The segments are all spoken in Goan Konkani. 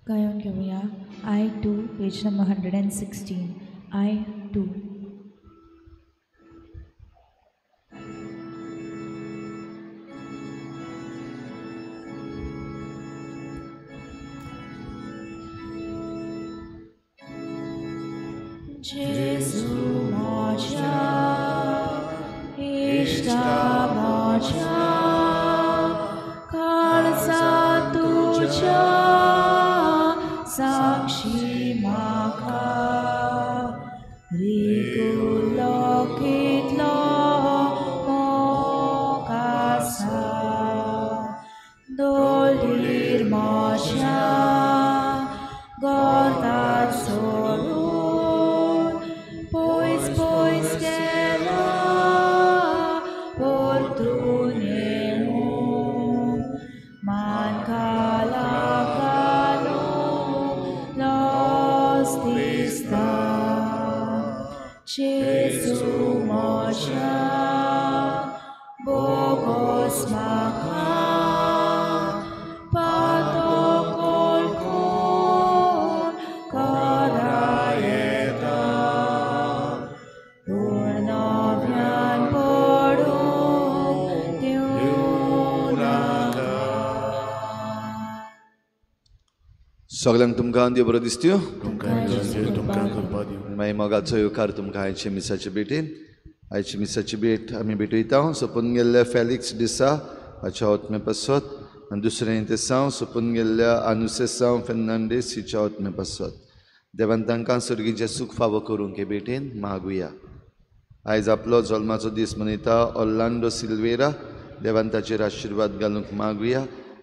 गायोन घेवया I2, page number 116. I2. Gesù माझ्या इष्टा माझ्या काळजा तुझ्या साक्षी म्हाका रिगुलो कितलो मोग आसा दोलीर म्हज्या गोर्दार सोडून पयस पयस गेला परतून येवून मान घाला दिसता जेजू म्हज्या बोगोस म्हाका पातक वळखून घरा येता पूण नव्यान पडूंक दिवं नाका. सगळ्यांक तुमकां देव बरो दिसत्यो. मागीर मोगाचो येवकार तुमकां आयचे मिसाचे भेटीन. आयची मिसाची भेट आमी भेटयता सोंपून गेल्ल्या फेलिक्स डिसा हाच्या आत्मे पासत आनी दुसरें तेसांव सोंपून गेल्ल्या आनुसेसांव फेर्नांडीस हिच्या आत्मे पासत. देवान तांकां सर्गीचें सूख फावो करूंक हे भेटीन मागुया. आयज आपलो जल्माचो दीस मनयता ऑर्लांडो सिल्वेरा. देवान ताचेर आशिर्वाद घालूंक मागुया.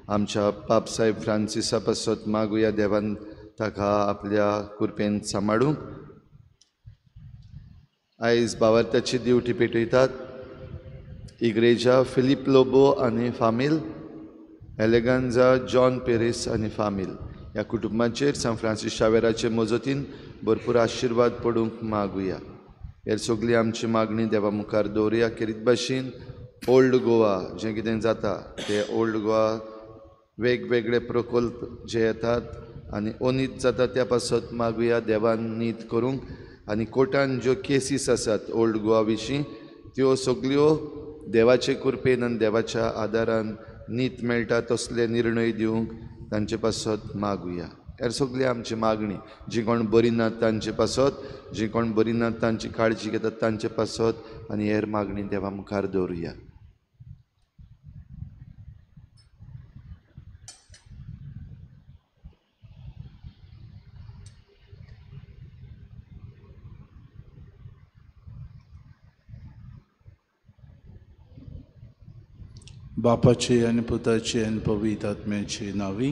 आमच्या पाप साहेब फ्रांसिसा पासत मागुया. देवान ताका आपल्या कृपेन सांबाळूंक. आयज भावार्थाची दिवटी पेटयतात इग्रेजा फिलीप लोबो आनी फामील, एलेगांजा जॉन पेरीस आनी फामील. ह्या कुटुंबाचेर सांत फ्रांसीस शावेराचे मजतीन भरपूर आशिर्वाद पडूंक मागुया. हेर सगळी आमची मागणी देवा मुखार दवरुया. खेरीत भाशेन ओल्ड गोवा जें कितें जाता तें ओल्ड गोवा वेगवेगळे प्रकल्प जे येतात आनी अनीत जाता त्या पासत मागुया देवान नीत करूंक. आनी कोर्टान ज्यो केसीस आसात ओल्ड गोवा विशीं त्यो सगळ्यो देवाचे कृपेन आनी देवाच्या आदारान नीत मेळटा तसले निर्णय दिवंक तांचे पासत मागुया. हेर सगळी आमची मागणी जी कोण बरी नात तांचे पासत, जी कोण बरी नात तांची काळजी घेतात तांचे पासत आनी हेर मागणी देवा मुखार दवरुया. बापाचे आनी पुताचे आनी पवित्र आत्म्याचे नांवी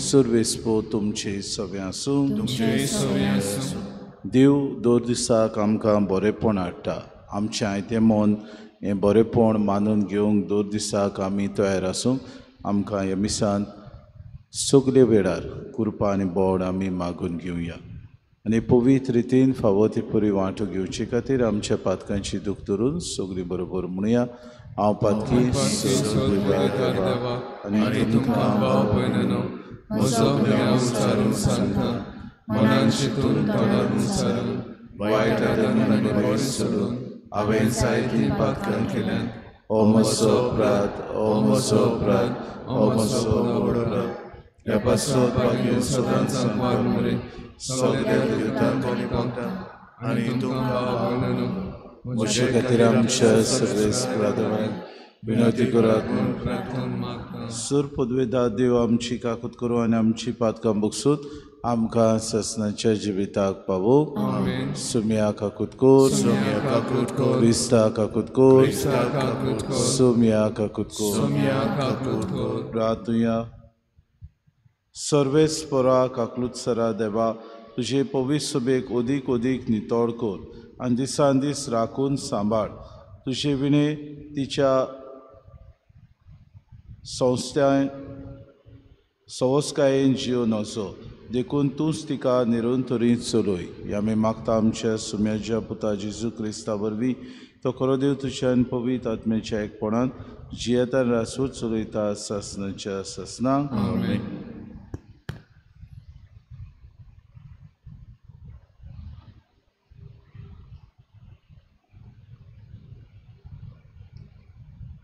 सुर्वेस्पो तुमचे सगळें आसूं. देव दर दिसाक आमकां बरेपण हाडटा. आमचें आयतें मन हें बरेपण मानून घेवंक दर दिसाक आमी तयार आसूं. आमकां ह्या मिसान सगळे वेळार कृपा आनी बोड आमी मागून घेवया आनी पवित्र रितीन फावो ती पुरी वांटो घेवचे खातीर आमच्या पातकांची दूख धरून सगळीं बरोबर म्हणुया. हांव पातकी आनी तुमकां भाव भयणांनो म्हजो गुन्यांव उचारून सांगता, मनान चिंतून तोंडान उचारून वायट आदन आनी बरें सोडून हांवें जायतीं पातकां केल्यात. ओ म्हजो अपराध, ओ म्हजो अपराध, ओ म्हजो व्हड अपराध. ह्या पासत भाग्य सदांच सांगपाक मरे सगळ्या देवतांक आनी भक्तांक आनी तुमकां भाव भयणांनो म्हजे खातीर आमच्या सर्वेस्परा विनंती करात म्हूण प्रार्थना मागता. सुर पदवेदार देव आमची काकूत करूं आनी आमची पातकां बगसूत आमकां ससनाच्या जिविताक पावो. सुम्या काकूत कोर, सुम्या काकूत कोर, क्रिस्ता काकूत कोर, क्रिस्ता काकूत कोर, सुम्या काकूत कोर, सुम्या काकूत कोर. प्रार्थुया. सर्वेस्परा काकलूत सरा देवा तुजे पवित्र सभेक अदीक अदीक नितळ कर आनी दिसान दीस राखून सांबाळ. तुजे विणे तिच्या संस्थ्या सवस्कायेन जियो नजो, देखून तूंच तिका निरंतरीत चलय. ह्या आमी मागता आमच्या सुम्याच्या पुता जेजू क्रिस्ता वरवीं, तो खरो देव तुज्या आनी पवित्र आत्म्याच्या एकपणान जियेता रासूच चलयता सासनाच्या सासनाक. आमेन.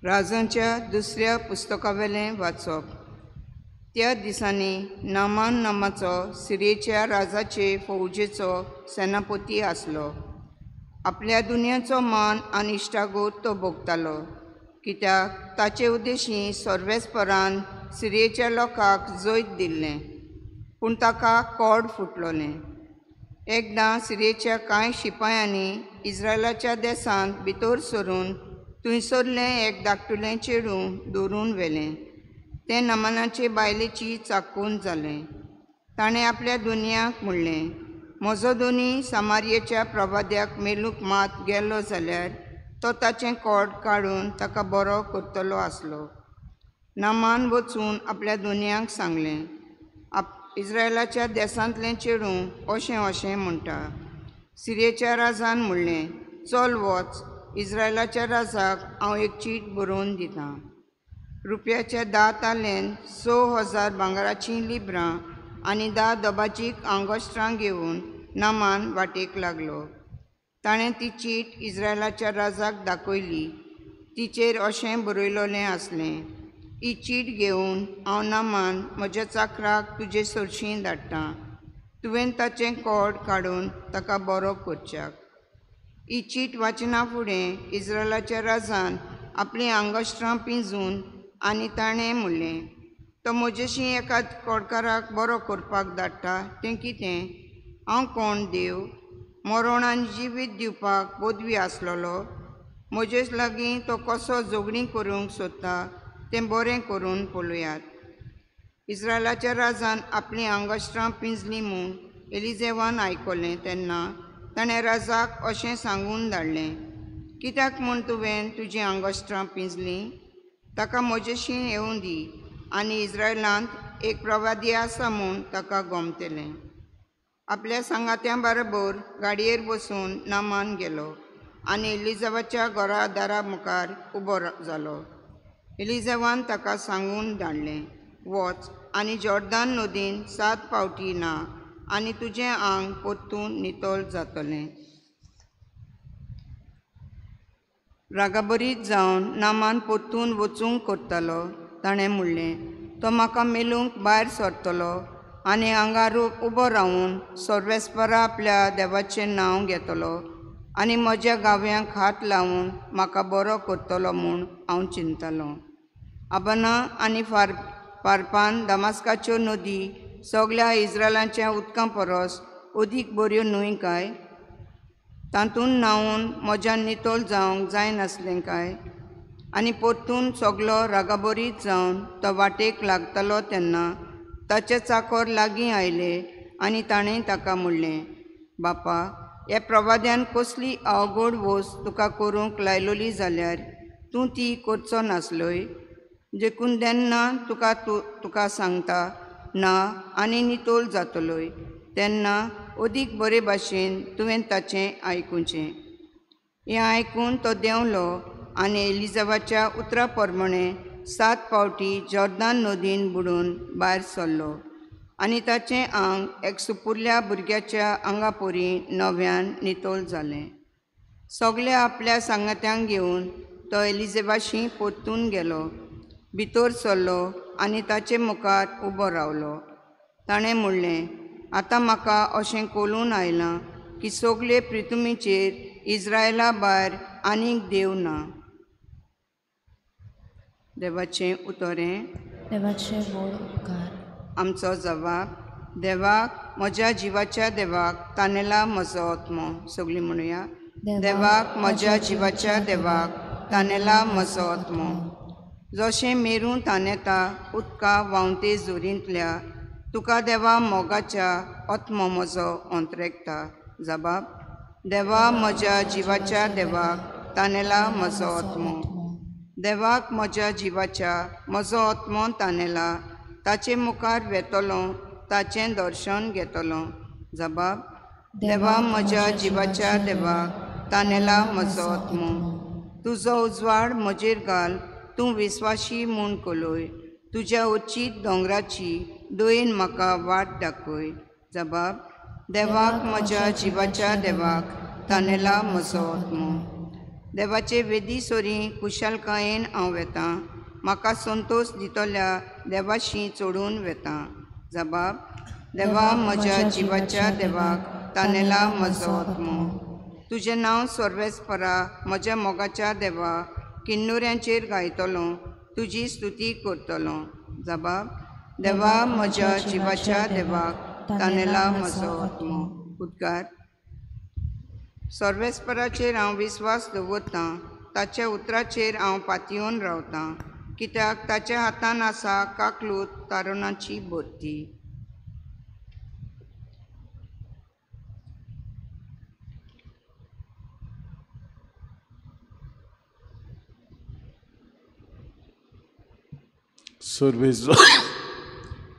राजांच्या दुसऱ्या पुस्तकावेलें वाचप. त्या दिसांनी नामान नामाचो सिरियेच्या राजाचे फौजेचो सेनापती आसलो. आपल्या दुनियाचो मान आनी इश्टागोत तो भोगतालो, कित्याक ताचे उद्देशी सर्वेस्परान सिरियेच्या लोकांक जैत दिल्लें, पूण ताका कोड फुटलोलें. एकदां सिरियेच्या कांय शिपायांनी इस्रायलाच्या देसांत भितर सरून थंयसरलें एक धाकटुलें चेडूं दवरून व्हेलें. तें नामानाचे बायलेची चाकून जालें. ताणें आपल्या दुनियाक म्हणलें, म्हजो दोनी सामारियेच्या प्रवाद्याक मेलूंक मात गेलो जाल्यार तो ताचें कोड काडून ताका बरो करतलो आसलो. नामान वचून आपल्या दुनियाक सांगलें, इस्रायलाच्या देसांतलें चेडूं अशें अशें म्हणटा. सिरियेच्या राजान म्हणलें, चल वच, इस्रायलाच्या राजाक हांव एक चीट बरोवन दितां. रुपयाच्या 10 तालेन 6000 भांगराचीं लिब्रां आनी 10 दबाजीक आंगोस्त्रां घेवन नामान वाटेक लागलो. ताणें ती चीट इस्रायलाच्या राजाक दाखयली. तिचेर अशें बरयलोलें आसलें, ही चीट घेवन हांव नामान म्हज्या चाकराक तुजे सरशीं धाडटां, तुवें ताचें कोड काडून ताका बरो करच्याक. ही चीट वाचना फुडें इस्रायलाच्या राजान आपलीं आंगोस्त्रां पिंजून आनी ताणें म्हणलें, तो म्हजेशी एका कोडकाराक बरो करपाक धाडटा तें कितें? हांव कोण देव? मरण आनी जिवीत दिवपाक पदवी आसलेलो? म्हजेच लागीं तो कसो झगडीं करूंक सोदता तें बरें करून पळयात. इस्रायलाच्या राजान आपलीं आंगोस्त्रां पिंजलीं म्हूण एलिजेवान आयकलें तेन्ना ताणें राजाक अशें सांगून धाडलें, कित्याक म्हूण तुवें तुजीं आंगोस्त्रां पिंजलीं? ताका म्हजेशी येवं दी आनी इस्रायलांत एक प्रवादी आसा म्हूण ताका गोमतेलें. आपल्या सांगात्यां बरोबर गाडयेर बसून नामान गेलो आनी एलिजावाच्या घरा दारा मुखार उबो जालो. एलिजावान ताका सांगून धाडलें, वच आनी जॉर्दान नदीन 7 फावटी ना आनी तुजें आंग परतून नितळ जातलें. रागाबरीत जावन नामान परतून वचूंक करतालो. ताणें म्हणलें, तो म्हाका मेलूंक भायर सरतलो आनी हांगा उबो रावून सर्वेस्परा आपल्या देवाचें नांव घेतलो आनी म्हज्या गाव्यांक हात लावन म्हाका बरो करतलो म्हूण हांव चिंततालों. आबना आनी फारपान दमास्काच्यो नदी सगळ्या इस्रायलाच्या उदकां परस अदीक बऱ्यो न्हय काय? तातूंत न्हांवन म्हज्यान नितळ जावंक जायनासलें काय? आनी परतून सगलो रागाबरीत जावन तो वाटेक लागतालो तेन्ना ताचे चाकर लागीं आयले आनी ताणें ताका म्हणलें, बापा, ह्या प्रवाद्यान कसली अवघड वस्त तुका करूंक लायलोली जाल्यार तूं ती करचो नासलोय? देखून तेन्ना तुका तुका सांगता ना आनी नितळ जातलोय तेन्ना अदीक बरे भाशेन तुवें ताचें आयकुचें. हें आयकून तो देंवलो आनी एलिजावाच्या उतरा प्रमाणें 7 फावटी जॉर्दान नदीन बुडून भायर सरलो आनी ताचें आंग एक सुपुरल्या भुरग्याच्या आंगा परी नव्यान नितळ जालें. सगल्या आपल्या सांगात्यांक घेवन तो एलिजेवाशी परतून गेलो, भितर सरलो आनी ताचे मुखार उबो रावलो. ताणें म्हणलें, आतां म्हाका अशें कळून आयलां की सगळे पृथ्वीचेर इस्रायला भायर आनीक देव ना. देवाचें उतरें. देवाचे व्हड उपकार. आमचो जवाब, देवाक म्हज्या जिवाच्या देवाक तानेला म्हजो आत्मो. सगळीं म्हणुया, देवाक म्हज्या जिवाच्या देवाक तानेला म्हजो आत्मो. जशें मेरूं तानेता उदका व्हांवते जोरींतल्या, तुका देवा मोगाच्या आत्मो म्हजो अंतरेकता. जबाब, देवा म्हज्या जिवाच्या देवाक तानेला म्हजो आत्मो. देवाक म्हज्या जिवाच्या म्हजो आत्मो तानेला, ताचे मुखार वेतलो, ताचें दर्शन घेतलो. जबाब, देवा म्हज्या जिवाच्या देवाक तानेला म्हजो आत्मो. तुजो उजवाड म्हजेर घाल, तूं विस्वाशी म्हूण कलय, तुज्या उचीत दोंगराची दयेन म्हाका वाट दाखय. जबाब, देवाक म्हज्या जिवाच्या देवाक तानेला म्हजो आत्मो. देवाचे वेदी सोरी कुशलकायेन हांव वेतां, म्हाका संतोश दितल्या देवाशी चडून वेतां. जबाब. देवा म्हज्या जिवाच्या देवाक तानेला म्हजो आत्मो. तुजें नांव सर्वेस्परा म्हज्या मोगाच्या देवा, किन्नुऱ्यांचेर गायतलो, तुजी स्तुती करतलो. जबाब. देवा म्हज्या जिवाच्या देवाक तानेला म्हजो आत्मो. उद्गार. सर्वेस्पराचेर हांव विस्वास दवरतां, ताच्या उतराचेर हांव पातयेवन रावतां, कित्याक ताच्या हातान आसा काकलूत तारुणाची भरती.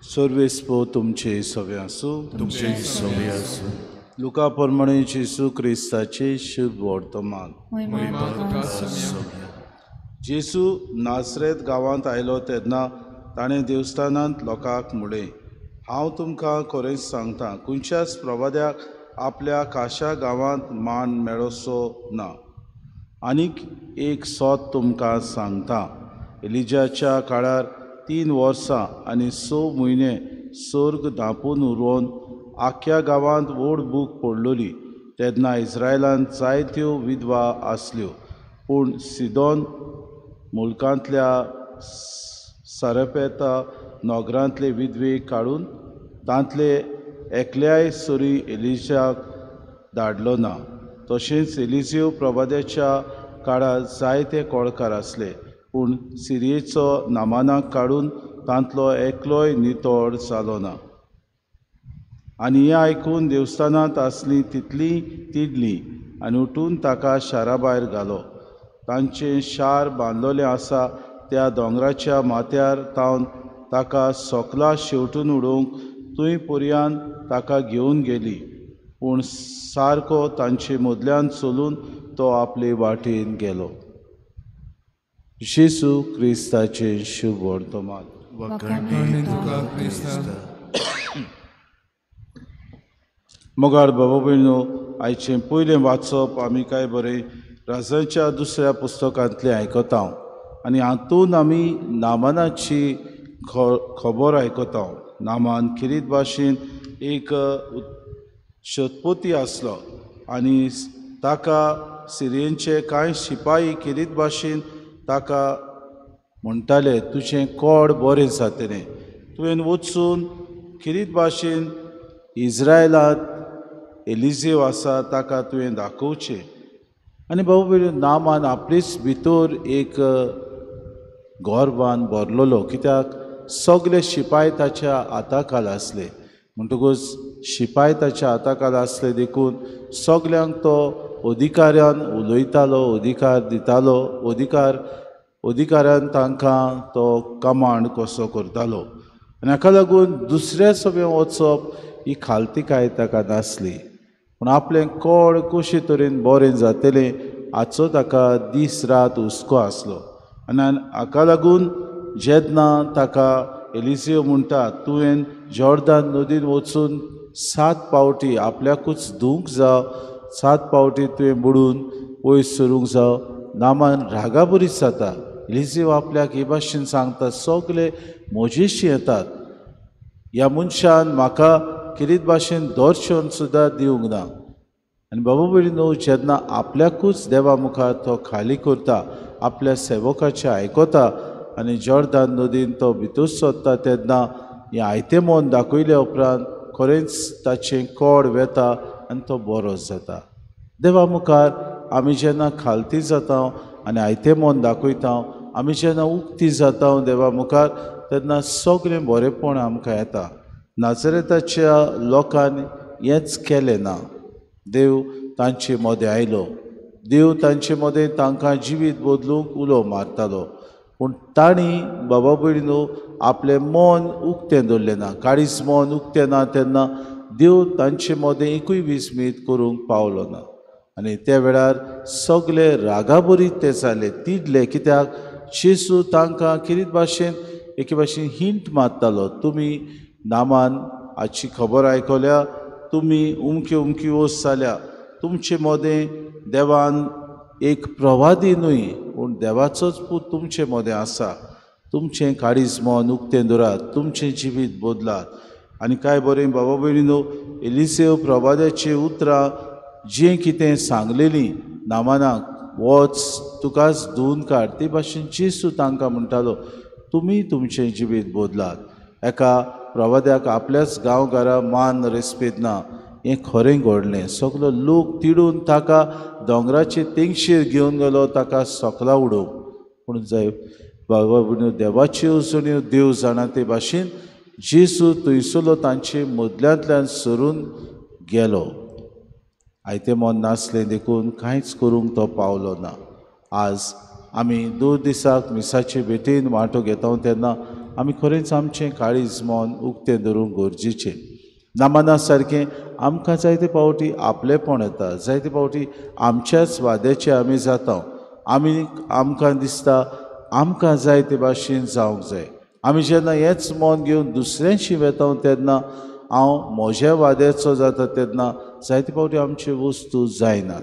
सर्वेस पो तुमचे सवे आसूं. तुमचे सवे आसूं. लुका प्रमाणे जेजू क्रिस्ताचे शुभ वर्तमान. जेजू नासरेत गांवांत आयलो तेन्ना ताणें देवस्थानांत लोकांक म्हणलें, हांव तुमकां खरेंच सांगता, खंयच्याच प्रवाद्याक आपल्या खाशा गांवांत मान मेळचो ना. आनीक एक सोद तुमकां सांगता, एलिजाच्या काळार 3 वर्सां आनी 6 म्हयने सर्ग धांपून उरोवन आख्या गांवांत व्हड भूक पडलोली. तेन्ना इस्रायलांत जायत्यो विधवा आसल्यो, पूण सिदोन मुलकांतल्या सरपेता नगरांतले विधवे काडून तांतले एकल्याय सरी एलिजाक धाडलो ना. तशेंच एलिजियो प्रवाद्याच्या काळार जायते कोळकार आसले, पूण सिरियेचो नामानाक काडून तांतलो एकलोय नितळ जालो ना. आनी हें आयकून देवस्थानांत आसली तितली तिडली आनी उठून ताका शारा भायर घालो. तांचें शार बांदलोलें आसा त्या दोंगराच्या माथ्यार तावन ताका सोकला शेवटून उडोवंक थंय पर्यान ताका घेवन गेली, पूण सारको तांचे मदल्यान चलून तो आपले वाटेन गेलो. जेजू क्रिस्ताचें शुभ वर्तमान. मोगाळ बाबा भयणो, आयचें पयलें वाचप आमी काय बरें राजाच्या दुसऱ्या पुस्तकांतलें आयकता आनी हातूंत आमी नामानाची खबर आयकता. नामान खेरीत भाशेन एक शतपती आसलो आनी ताका सिरियेचे कांय शिपाई खेरीत भाशेन ताका म्हणटाले, तुजें कोड बरें जातलें, तुवें वचून खेरीत भाशेन इस्रायलांत एलिजेव आसा ताका तुवें दाखोवचें. आनी बाबू नामान आपलेच भितर एक गर्वान भरलेलो, कित्याक सगळे शिपाय ताच्या हाताखाल आसले. म्हणटकूच शिपाय ताच्या हाताखाल आसले देखून सगल्यांक तो अधिकाऱ्यान उलयतालो, अधिकार दितालो, अधिकाऱ्यान तांकां तो कमांड कसो करतालो. आनी हाका लागून दुसऱ्या सभें वचप ही खालतीकाय ताका नासली, पूण आपलें कोड कशे तरेन बरें जातलें हाचो ताका दीस रात हुस्को आसलो. आनी हाका लागून जेन्ना ताका एलिजियो म्हणटा, तुवें जॉर्दान नदीन वचून 7 पावटी आपल्याकूच धुवंक जाव, 7 पावटी तुवें बुडून वयर सरूंक जाव, नामान रागाबरीत जाता. एलिजियो आपल्याक हे भाशेन सांगता, सगळे म्हजेशी येतात, ह्या मनशान म्हाका खेरीत भाशेन दर्शन सुद्दां दिवंक ना. आनी बाबा भयणीनो, जेन्ना आपल्याकूच देवा मुखार तो खाली करता, आपल्या सेवकाचें आयकता आनी जॉर्दान नदीन तो भितर सरता, तेन्ना हें आयतें मन दाखयल्या उपरांत खरेंच ताचें कोड वेता आनी तो बरो जाता. देवा मुखार आमी जेन्ना खालती जाता आनी आयतें मन दाखयता, आमी जेन्ना उक्ती जाता देवा मुखार, तेन्ना सगळें बरेंपण आमकां येता. नाजरेताच्या लोकांनी हेंच केलें ना, देव तांचे मदें आयलो, देव तांचे मदें तांकां जिवीत बदलूंक उलो मारतालो, पूण तांणी बाबा भयणीनो आपलें मन उक्तें दवरलें ना, काळीज मन उक्तें ना, तेन्ना देव तांचे मदें एकूय विस्मीत करूंक पावलो ना. आनी त्या वेळार सगळे रागाबरीत ते जाले, तिडले, कित्याक जेजू तांकां खेरीत भाशेन एके भाशेन हिंट मारतालो, तुमी नामान हाची खबर आयकल्या, तुमी उमकी उमकी वस्त जाल्या, तुमचे मदें देवान एक प्रवादी न्हय पूण देवाचोच पूत तुमचे मदें आसा. तुमचें काळीज मन उक्तें दवरात, तुमचें जिवीत बदलात. आनी कांय बरें बाबा भयणीनो, एलिसेव प्रवाद्याची उतरां जें कितें सांगलेलीं नामानाक, वच तुकाच धुवन काड, ते भाशेन जेजू तांकां म्हणटालो तुमी तुमचें जिवीत बदलात. एका प्रवाद्याक आपल्याच गांवघरा मान रेस्पेद ना, हें खरें घडलें. सगलो लोक तिडून ताका दोंगराचे तेंगशेर घेवन गेलो, ताका सकला उडोवंक. पूण जाय बाबा भयणीनो, देवाच्यो येवजण्यो देव जाणा ते भाशेन जेजू थंयसरलो तांचे मदल्यांतल्यान सरून गेलो. आयतें मन नासलें देखून कांयच करूंक तो पावलो ना. आज आमी 2 दिसाक मिसाचे भेटेन वांटो घेता तेन्ना आमी खरेंच आमचें काळीज मन उक्तें दवरूंक गरजेचें. नामाना सारकें आमकां जायते फावटी आपलेपण येता, जायते फावटी आमच्याच वाद्याचे आमी जाता. आमी आमकां दिसता आमकां जाय ते भाशेन जावंक जाय. आमी जेन्ना हेंच मन घेवन दुसऱ्यांशी वेता तेन्ना हांव म्हज्या वाद्याचो जाता, तेन्ना जायते फावटी आमच्यो वस्तू जायनात.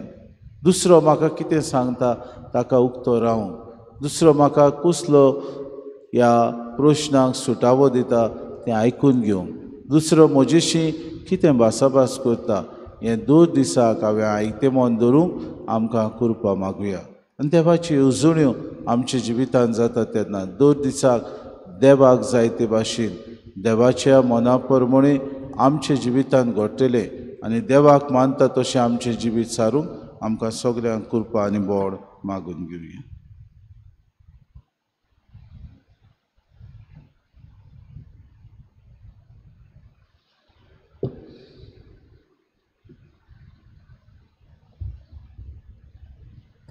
दुसरो म्हाका कितें सांगता ताका उक्तो रावूंक, दुसरो म्हाका कसलो ह्या प्रश्नाक सुटावो दिता तें आयकून घेवंक, दुसरो म्हजेशी कितें भासाभास करता हें 2 दिसाक हांवें आयतें मन दवरूंक आमकां कृपा मागुया. आनी देवाच्यो येवजण्यो आमच्या जिवितांत जाता तेन्ना 2 दिसाक देवाक जाय ते भाशेन देवाच्या मना प्रमाणे आमच्या जिवितांत घडटलें आनी देवाक मानता तशें आमचें जिवीत सारूंक आमकां सगल्यांक कृपा आनी बोड मागून घेवया.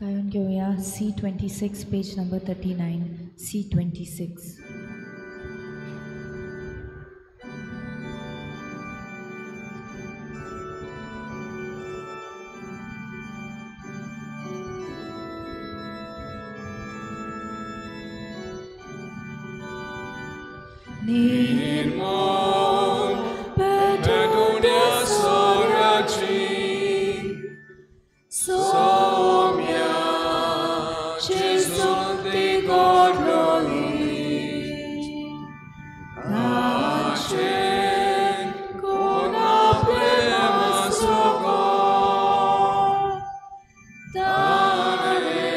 गायन घेवया C26 page number 39, C26. निर्मल पेटोड्या सोऱ्याची सौम्या जेजून ती घडलोली ताचेर कोण आपलें मासगो ताणें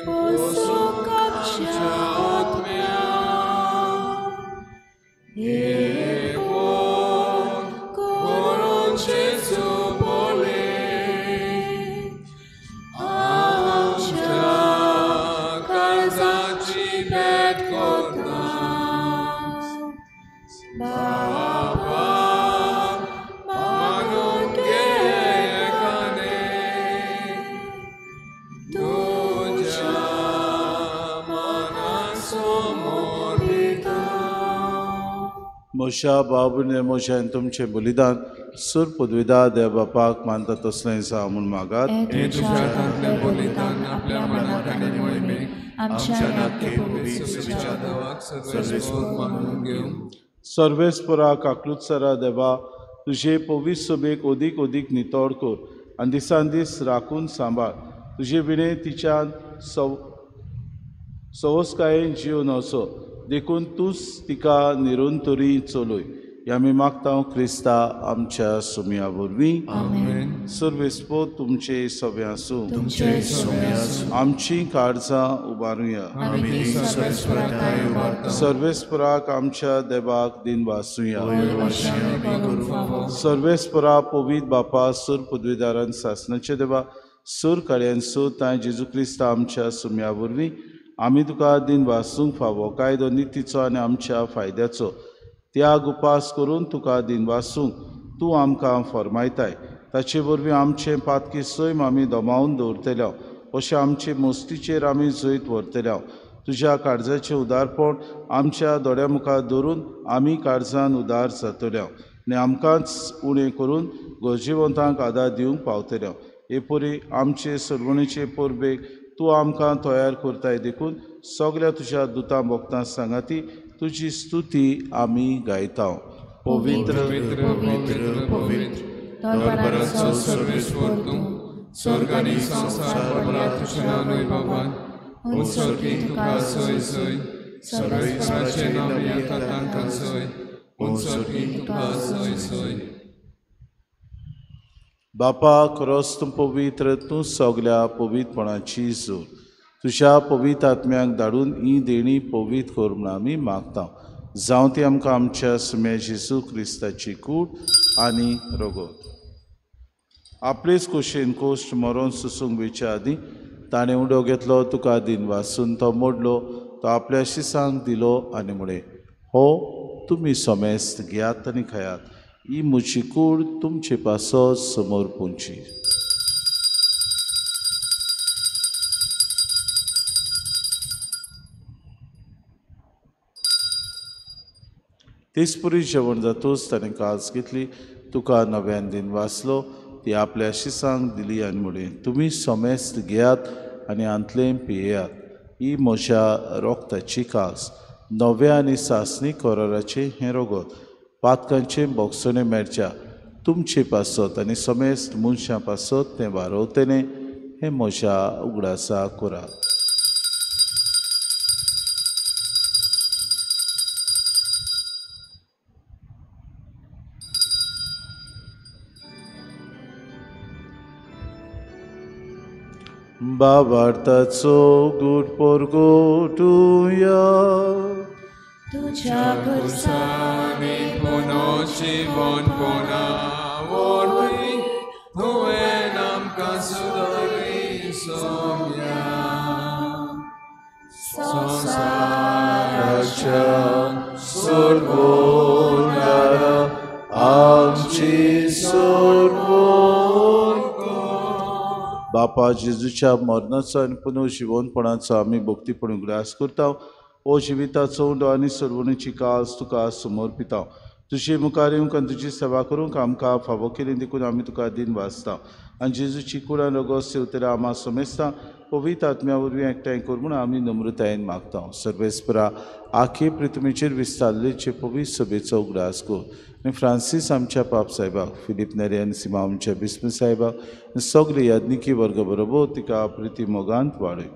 पोसूंक आमच्या आत्म्याक एकवट करून जेजू पळय आमच्या काळजाची भेट करता. बाबा मानून घे एकाने तुज्या मनाचो मोडिता. म्हज्या बाबूने म्हज्या आनी तुमचें बलिदान सूर पदवीदा देव बापाक मानता तसलें जावं म्हूण मागात. हें तुज्या हातांतलें बलिदान आपल्या मनाक आनी मोहिमेक आमच्या नाके पवित्र देवाक सर्वेस्पर मानून घेवं. सर्वेस्परा काकलुतसरा देवा, तुजे पवित्र सभेक अदीक अदीक नितळ कर आनी दिसान दीस राखून सांबाळ. तुजे विणें तिच्यान सवसकायेन जीवन असो देखून तूंच तिका निरंतरी चलय. ह्या आमी मागता क्रिस्ता आमच्या सुमया वरवीं. सर्वेस्पर तुमचे सगळे आसूं. आमची काळजां उबारुया. सर्वेस्पराक आमच्या देवाक दिनवासुया. सर्वेस्परा पवित्र बापा सूर पदवीदारान सासनाचे देवा सूर कार्यान सो तांय जेजू क्रिस्ता आमच्या सुमया वरवीं आमी तुका दिनवासूंक फावो कायदो नितीचो आनी आमच्या फायद्याचो त्याग उपास करून तुका दिनवासूंक तूं आमकां फर्मायताय. ताचे वरवीं आमचें पातकी सैम आमी दमावन दवरतले अशें आमचे मस्तीचेर आमी जैत व्हरतले. तुज्या काळजाचें उदारपण आमच्या दोळ्या मुखार दवरून आमी काळजान उदार जातले आनी आमकांच उणें करून गरजेवंतांक आदार दिवंक पावतले. हे परी आमचे सर्वणेचे परबेक तूं आमकां तयार करताय देखून सगल्या तुज्या दुतां भक्तां सांगाती तुजी स्तुती आमी गायता. पवित्र पवित्र पवित्र दरबाराचो सर्वेस्पर तूं स्वर्ग आनी संवसार पडला तुज्या वैभवान, उत्सर्गी तुका सोय सोय, सर्वेस्पराचें नांव येता तांकां सोय, उत्सर्गी तुका सोय सोय. बापा खरोच तूं पवित्र, तूं सगल्या पवित्रपणाची जोड. तुज्या पवित्र आत्म्याक धाडून ही देणी पवित्र कर म्हूण आमी मागता. जावं ती आमकां आमच्या सुम्या जेजू क्रिस्ताची कूड आनी रगत. आपलेच कुशेन कोश्ट मरोन सुसूंक वेच्या आदीं ताणें उडो घेतलो, तुका दिन वासून तो मोडलो, तो आपल्या शिसांक दिलो आनी म्हळें, हो तुमी समेस्त घेयात आनी खायात, ही म्हजी कूड तुमचे पासत समोर पुंची. तेचपरी जेवण जातूच ताणें कास घेतली, तुका नव्यान दिन वाचलो, ती आपल्या शिसांक दिली आनी म्हळें, तुमी समेस्त घेयात आनी हांतलें पियेयात, ही म्हज्या रोगताची कास, नव्या आनी सासणी कराराचें हें रगत, पातकांचें बोगसणें मेळच्या तुमचे पासत आनी समेस्त मनशां पासत तें वारवतलें, हें म्हज्या उगडासा करात. बाबार्थाचो गूट परगटुया, तुज्या पुरसांनी पुनर्जिवनपणा वरवीं तुवें आमकां सुदरी सोम्या. संवसाराच्या सोडवणारा आमची सोडवण. बापा जेजूच्या मरणाचो आनी पुनर्जिवनपणाचो आमी भक्तीपण उगडास करता. ओ जिविताचो उंडो आनी सोडवणीची कास तुका समर्पिता. तुजे मुखार येवंक आनी तुजी सेवा करूंक आमकां फावो केली देखून आमी तुका दिन वाचता. आनी जेजूची कुडान रगत सेवतल्या आमा समेस्ता पवित्र आत्म्या वरवीं एकठांय कर म्हूण आमी नम्रतायेन मागता. सर्वेस्परा आखे पृथ्वीचेर विस्तारलेचे पवित्र सभेचो उगडास कर आनी फ्रांसीस आमच्या पाप साहेबाक, फिलीप नेरी आनी सिमा आमच्या बिस्म साहेबाक आनी सगळे याज्ञिकी वर्ग बरोबर तिका प्रिती मोगांत वाडय.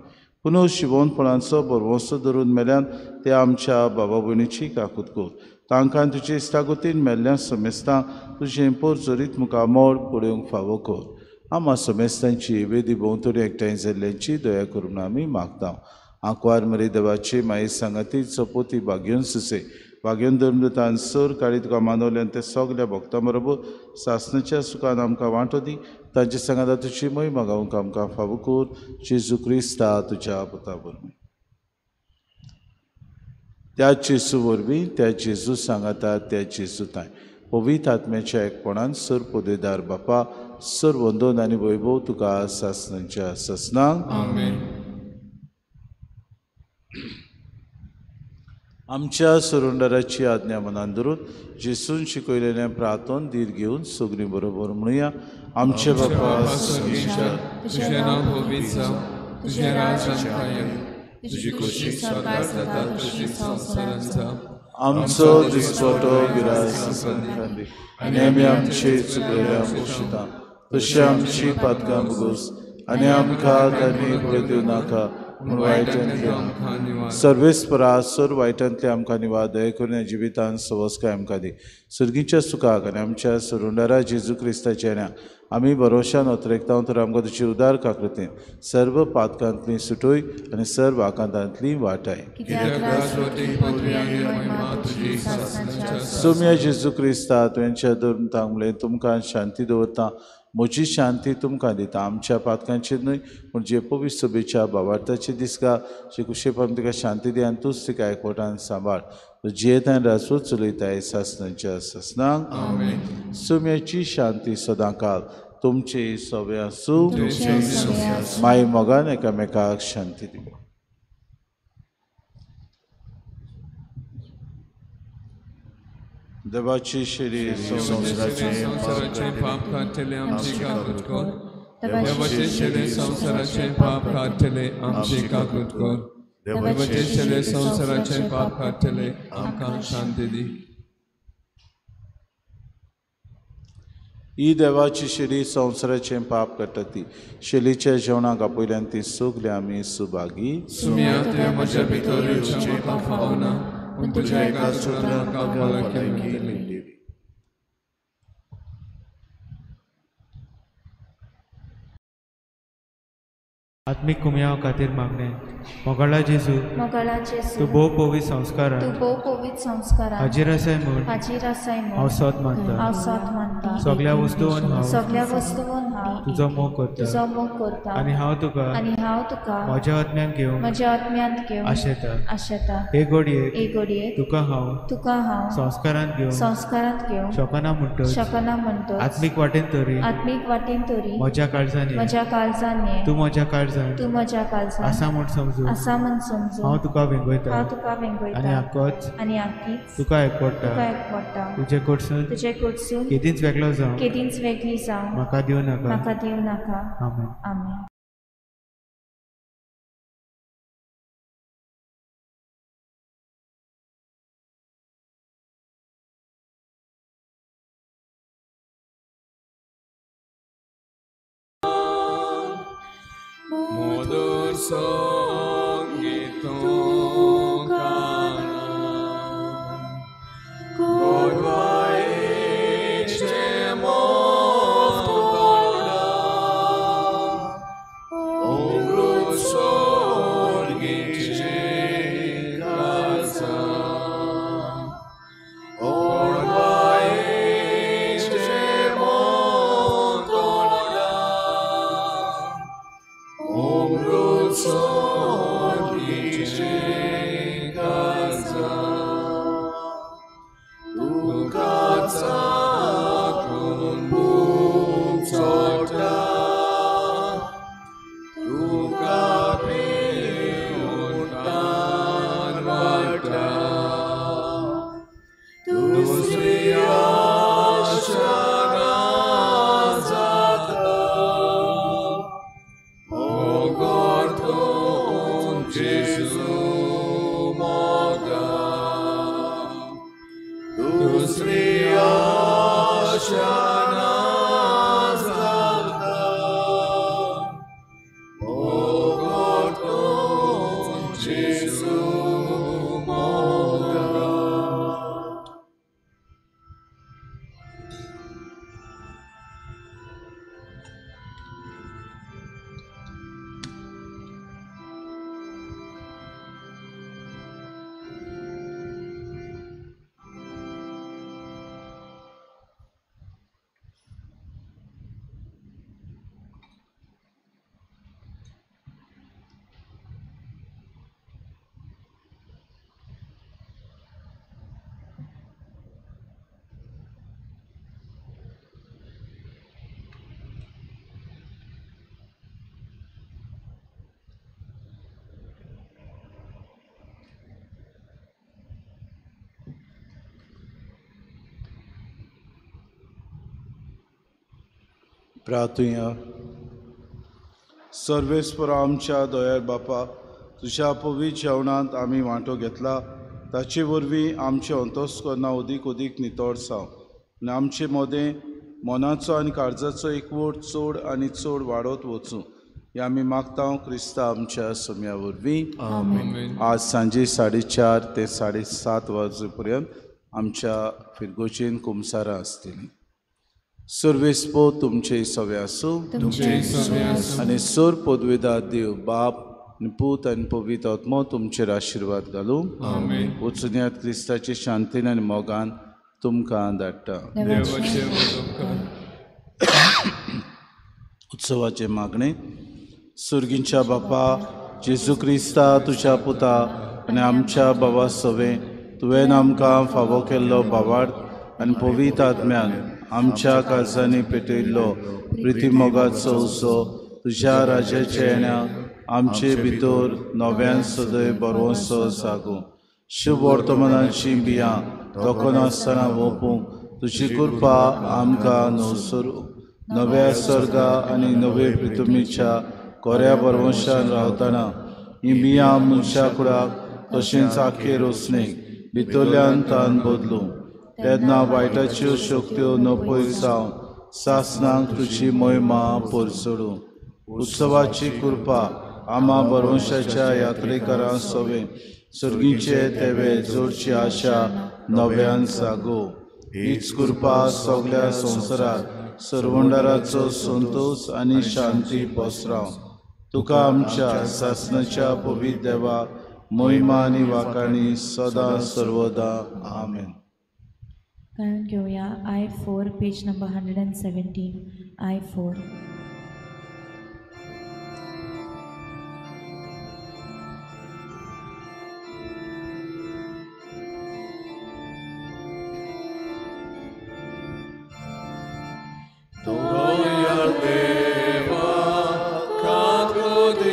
पुनः शिवोनपणाचो बरवंसो धरून मेल्यान ते आमच्या बाबा भयणीची काकूत कर. तांकां तुजे इश्टागतीन मेल्ल्या समेस्तां तुजें पोर जरीत मुखामळ पळोवंक फावो कर. आमा समेस्तांची वेदी भोंवतणी एकठांय जाल्ल्यांची दया करून आमी मागता. आंकवार मरे देवाची माई सांगाती चपोती भाग्योन सुसे भाग्योन धर्मदूतान सर काळी तुका मानवल्यान ते सगल्या भक्तां बरोबर सासणाच्या सुखान आमकां वांटो दी. तांचे सांगाता तुजी महिमा गावंक आमकां फावो कर. जेजू क्रिस्ता तुज्या पुता वरवीं. त्या जेजू वरवीं, त्या जेजू सांगाता, त्या जेजू तांय पवित्र आत्म्याच्या एकपणान सर पदवेदार बापा सर वंदन आनी वैभव तुका सासणाच्या सासणाक. आमेन. आमच्या सुरुंडराची आज्ञा मनान धरून जेसून शिकयलेलें प्रार्थन धीर घेवन सगळीं बरोबर म्हणुया. आमचे बापा स्वर्गीच्या, तुजें नांव पवित्र जावं, तुजें राज आमकां येवं, तुजी खोशी स्वर्गार जाता तशी संवसारांत जावं. आमचो दिसपटो गिरास आनी आमी आमचे चुकलेल्या पोशिता तशी आमची पातकां भोगोस आनी आमकां तांणी पळय दिवं नाका म्हूण वायटांतले सर्वेस्परा सर वायटांतले आमकां निवार दया करून जिवितान सवस्काय आमकां दी. सर्गीच्या सुखाक आनी आमच्या सरुंडारा जेजू क्रिस्ताच्या न्या आमी भरोशान अतरेकता तर आमकां तुजी उदार काकृतीन सर्व पातकांतली सुटोय आनी सर्व आकांतांतली वाटाय. सोम्या जेजू क्रिस्ता तुवेंच्या धर्मतांक म्हणलें तुमकां शांती दवरता, म्हजी शांती तुमकां दिता. आमच्या पातकांचेर न्हय पूण जे पवित्र सभेच्या बाबार्थाचे दिसका जे कुशेप तिका शांती दी आनी तूंच तिका एकवटान सांबाळ. जियेतान राजवट चलयताय सासणाच्या सासणाक. सोम्याची शांती सदांकाल तुमचे सवे आसूं. माय मोगान एकामेकाक शांती दी. देवाची शरीर संवसाराचें पाप काडटले आमची काकूत कर. देवाचे शरीर संवसाराचें पाप काडटले आमची काकूत कर. देवाचे शरीर संवसाराचें पाप काडटले आमकां शांती दी. ही देवाची शेली संवसाराचें पाप काडटा ती शेलीच्या जेवणाक आपयल्यान ती सगळीं आमी सुभागी. सुम्या म्हज्या भितर येवचें म्हाका फावना, पूण तुज्या एकाच उतरान म्हाका भलायकी मेळटली. आत्मीक कुमयाव खातीर मागणें. मोगाळा जेजू, तूं भोव पवित्र संस्कारान हाजीर आसाय म्हूण हांव सत मानता. सगळ्या वस्तून हांव तुजो मोग करता आनी हांव तुका म्हज्या आत्म्यांत घेवन आशेता. हे घडयेक तुका हांव संस्कारांत घेवन शकना म्हणटच आत्मीक वाटेन तरी म्हज्या काळजान ये, तूं म्हज्या काळजान आसा म्हूण समजून हांव तुका वेंगयता आनी आकीच तुका एकवटा. तुजे कडसून केदींच वेगळो जावं म्हाका दिवं नाका. आमेन. आमेन. मधुर संगीत प्रार्थुया. सर्वेस्पर आमच्या दयाळ बापा, तुज्या पवित्र जेवणांत आमी वांटो घेतला ताचे वरवीं आमचें अंतस्करणां अदीक अदीक नितळ जावं आनी आमचे मदें मनाचो आनी काळजाचो एकवट चड आनी चड वाडत वचूं हें आमी मागता क्रिस्ता आमच्या सम्या वरवीं. आज सांजे 4:30 ते 7:30 वाजे पर्यंत आमच्या फिरगोचेन कुमसारां आसतलीं. सर्वेस्पर तुमचे सवे आसूं आनी सर पदवेदार देव बाप आनी पूत आनी पवित्र आत्मो तुमचेर आशिर्वाद घालूं. वचुनयात क्रिस्ताचे शांतीन आनी मोगान तुमकां धाडटा. उत्सवाचें मागणें. सुर्गींच्या बापा जेजू क्रिस्ता तुज्या पुता आनी आमच्या बाबा सवें तुवें आमकां फावो केल्लो भावार्थ आनी पवित्र आत्म्यान आमच्या काळजांनी पेटयल्लो प्रितीमोगाचो उत्सव तुज्या राज्याच्या येण्या आमचे भितर नव्यान सदैव बरोसो जागूं. शुभ वर्तमानाची बियां दखनासतना वोपूंक तुजी कृपा आमकां नवसरू. नव्या सर्गा आनी नवे पृथ्वीच्या कोऱ्या बरवंशान रावतना ही बियां मनशा कुडाक तशेंच आख्खे रोसणेक भितरल्यान तान बदलूं. तेन्ना वायटाच्यो शक्त्यो नपय जावन सासनाक तुजी मोहिमा पोरसडूं. उत्सवाची कृपा आमा बरोवशाच्या यात्रेकरां सवे सर्गीचे तेवे जोडची आशा नव्यान जागो. हीच कृपा सगळ्या संवसारात सर्वंडाराचो संतोष आनी शांती पसराव. तुका आमच्या सासनाच्या पवित्र देवा मोहिमा आनी वाखाणी सदा सर्वदा. आमेन. गायन घेवया I4 page number 117. I4. Toya deva kakudicha